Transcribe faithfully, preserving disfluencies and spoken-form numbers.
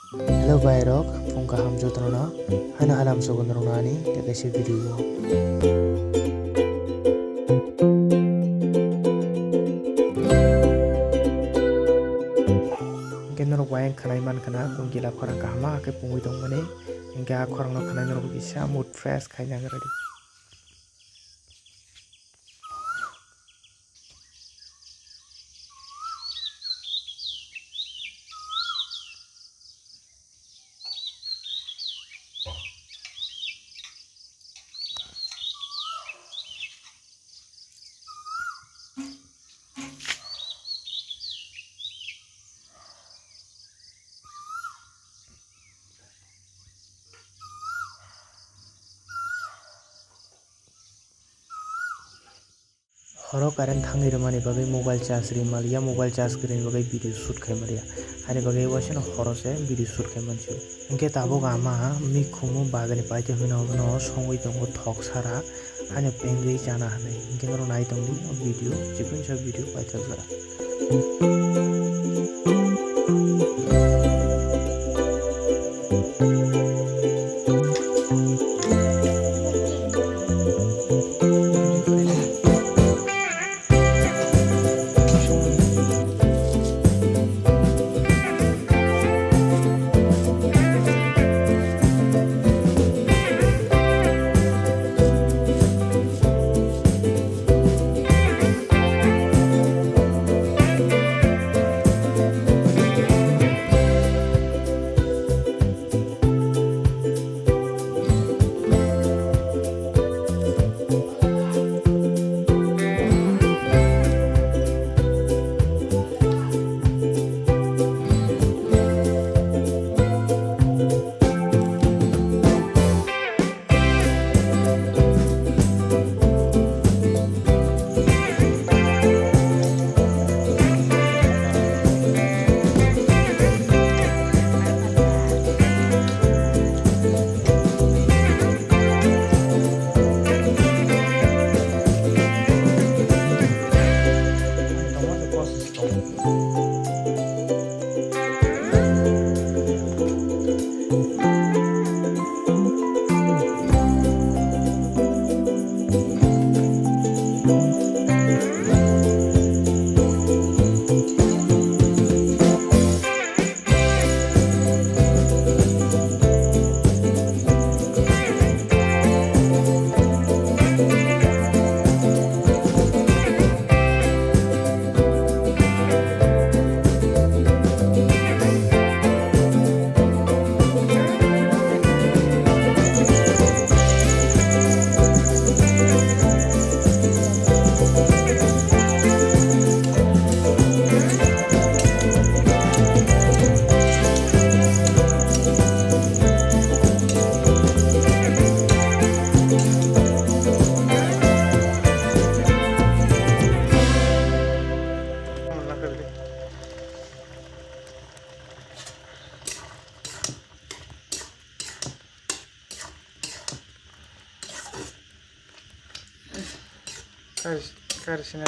Hello bhai rok, phung kaham jotono no. Haino halam sobo norok no ani tei kaisa video o. Hingke norok bai ang khwnai mankha na, kungkila khorang kaham ma khe pungwi tongmani. Hingke a khorang no khwnai norok kisa mood fresh khai nang ready. Horo current thangwi rwmani bagwi mobile charge ri maliya, mobile charge kwrwini bagwi video shoot khai maliya. Haini bagwi waisano horo se video shoot khai mansi. Hinkhe tabuk ama mikhumu bazani paite hwnwi abono songwi tongo thok sara, haino pengwi chana hinwi. Hinkhe norok nai tongdi o video, chikon sa video paithak jora. Kar, kar sini.